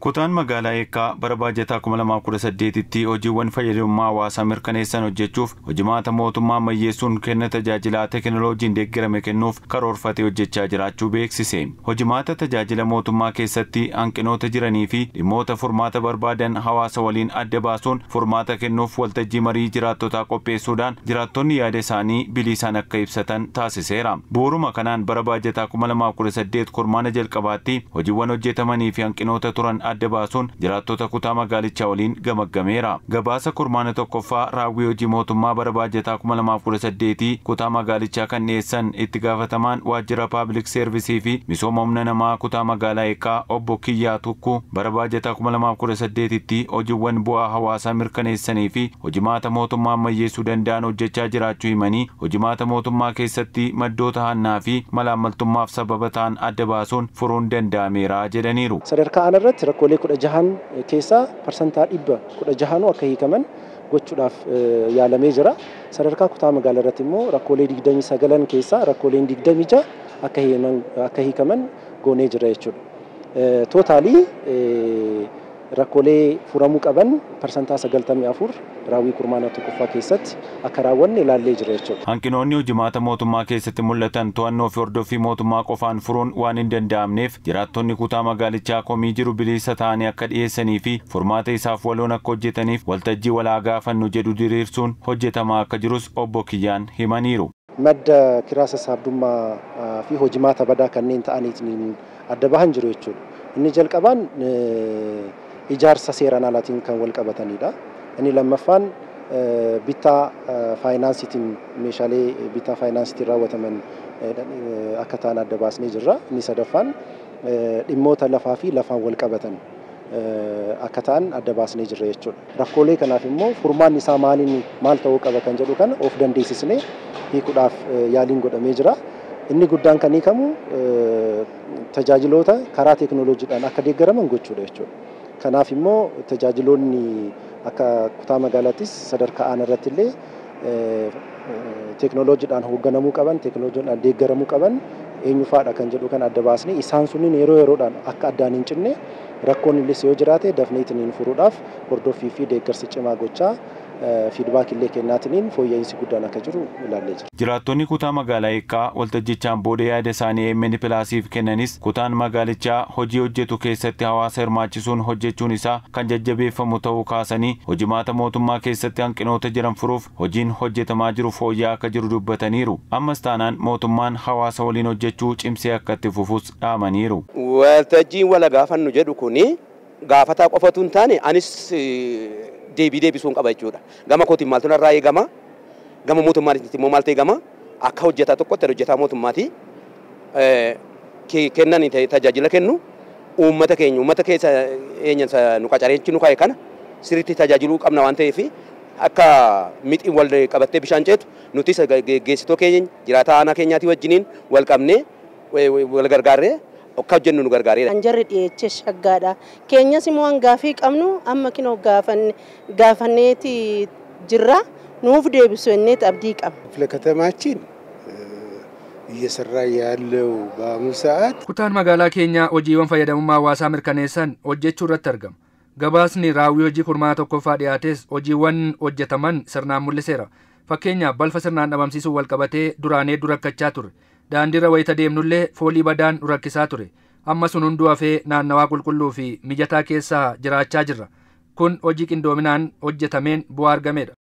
Kutaan magaalaa Eekkaa bara baajataa 2018tti hojiiwwan fayyadamummaa hawaasaa mirkaneessan hojjechuuf hojimaata mootummaa ammayyeessuun kenna tajaajilaa teekinooloojiin deeggarame kennuuf karoorfatee hojjechaa jiraachuu beeksise. Hojimaata tajaajila mootummaa keessatti hanqinoota jiranii fi dhimmoota furmaata barbaadan hawaasa waliin adda baasuun furmaata kennuuf waltajjii marii jiraattotaa qopheessuudhaan jiraattonni yaada isaanii bilisaan akka ibsatan taasiseera. Bu'uuruma kanaan bara baajataa 2018 kurmaana jalqabaatti hojiiwwan hojjetamanii fi hanqinoota turan adda baasuun jiraattota kutaa magaalichaa waliin gamaggameera. Gabaasa kurmaana tokkoffaa raawwii hojii mootummaa bara baajataa 2018 kutaa magaalichaa kan dhiyeessan itti gaafatamaan waajjira paablik seervisii fi misooma humna namaa kutaa magaalaa Eekkaa obbo Kiyyaa Tukkuu bara baajataa 2018tti hojiiwwan bu'aa hawaasaa mirkaneessanii fi hojimaata mootummaa ammayyeessuu danda'an hojjechaa jiraachuu himanii hojimaata mootummaa keessatti maddoota hannaa fi malaammaltummaaf sababa ta'an adda baasuun furuun danda'ameera jedhaniiru. Sadarkaa aanarratti rakkoolee 16 keessaa 116% akka hiikaman gochuudhaaf yaalamee jira. Sadarkaa kutaa magaalaa irratti immoo rakkoolee 29 keessaa rakkooleen 26 akka hiikaman goonee jira jechuudha. Tootaalii rakkoolee furamuu qaban 94% raawwii kurmaana tokkoffaa keessatti akka raawwanne ilaallee jira jechuudha. Hanqinoonni hojimaata mootummaa keessatti mul'atan to'annoo fi hordoffii mootummaa qofaan furuun waan hin danda'amneef jiraattonni kutaa magaalichaa komii jiru bilisa ta'anii akka dhiyeessanii fi furmaata isaaf waloon akka hojjetaniif waltajjii walaa gaafannu jedhu diriirsuun hojjetamaa akka jirus obbo Kiyyaan himaniiru. Madda kiraa sassaabdummaa fi hojimaata badaa kanneen ta'aniitiin adda bahan jiru jechuudha. Inni jalqabaan ijaarsa seeraan alaatiin kan wal qabatanidha. Inni lammaffaan bittaa faayinaansiitiin meeshaalee bittaa faayinaansiitiin raawwataman akka ta'an adda baasnee jirra. Inni sadaffaan dhimmoota lafaa fi lafaan wal qabatan akka ta'an adda baasnee jirra jechuudha. Rakkoolee kanaaf immoo furmaanni isaa maaliin maal ta'uu qaba kan jedhu kana of dandeessisnee hiikuudhaaf yaaliin godhamee jira. Inni guddaan kan hiikamu tajaajiloota karaa teekinooloojiidhaan akka deeggaraman gochuudha jechuudha. Kanaaf immoo tajaajiloonni akka kutaa magaalaattis sadarkaa aanaa irratti illee teekinooloojiidhaan hoogganamuu qaban, teekinooloojiidhaan deeggaramuu qaban eenyufaadha kan jedhu kan adda baasnee isaan sunniin yeroo yeroodhaan akka addaan hin cinne rakkoon illee yoo jiraate dafneetiniin furuudhaaf hordoffii fi deeggarsa cimaa gochaa fiidbaak illee kennaatiniin fooyya'insi guddaan akka jiru ilaallee jira. Jiraattonni kutaa magaalaa Eekkaa waltajjichaan booda yaada isaanii AMN Pilaasiif kennanis kutaan magaalichaa hojii hojjetu keessatti hawaasa hirmaachisuun hojjechuun isaa kan jajjabeeffamu ta'uu kaasanii hojimaata mootummaa keessatti hanqinoota jiran furuuf hojiin hojjetamaa jiru fooyya'aa akka jiru dubbataniiru. Ammas taanaan mootummaan hawaasa waliin hojjechuu cimsee akka itti fufus dhaamaniiru. Waltajjiin wal gaafannu jedhu kuni gaafataa qofatu hin taane anis deebii deebisuun qaba jechuudha. Gama kootiin maaltu narraa eegama? Gama mootummaatti immoo maaltu eegama? Akka hojjetaa tokkotti hojjetaa mootummaati kennan tajaajila kennu uummata keenya uummata keessa eenyan nu qacareechi nu kaa'e kana sirriitti tajaajiluu qabna waan ta'eef akka mixiin wal qabattee bishaan ceetu nutis geggeessitoo keenya jiraataa aanaa keenyaatii wajjiniin wal qabnee wal gargaarree akka hojjennu nu gargaareera. Anjarri dhiyeechee shaggaadha. Keenyas immoo waan gaafii qabnu amma kinoo gaafanneeti jirra nuuf deebisu inneet abdii qabna. ክፍለ ከተማችን እየሰራ ያለው በአሁኑ ሰዓት Kutaan magaalaa keenyaa hojiiwwan fayyadamummaa hawaasaa mirkaneessan hojjechuu irratti argama. Gabaasni raawwii hojii kurmaana tokkoffaa dhiyaates hojiiwwan hojjetaman sirnaan mul'iseera. Fakkeenyaaf balfa sirnaan dhabamsiisuun wal qabatee duraan hedduu rakkachaa ture. Daandiirra wayita deemnullee foolii badaan nu rakkisaa ture. Amma sun hunduu hafee naannawaa qulqulluu fi mijataa keessa jiraachaa jirra. Kun hojii qindoominaan hojjetameen bu'aa argamedha.